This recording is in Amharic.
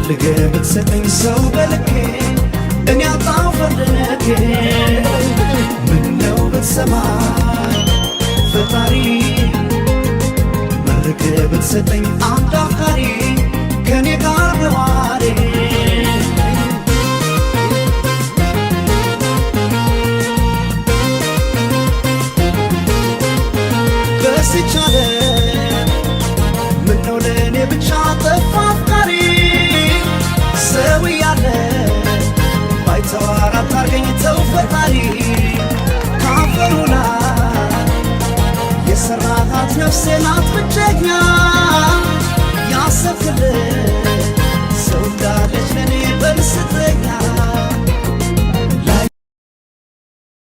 ፈልገህ ብትሰጠኝ ሰው በልኬ፣ እኔ አጣው ፈልጌ። ምነው ብትሰማኝ ፈጣሪ፣ መርቀህ ብትሰጠኝ አንድ አፍቃሪ፣ ከኔ ጋር ነዋሪ። በዚች ዓለም ምነው ለእኔ ብቻ ጠፋ አፍቃሪ? ሰው እያለ ባይተዋር አታርገኝ ተው ፈጣሪ።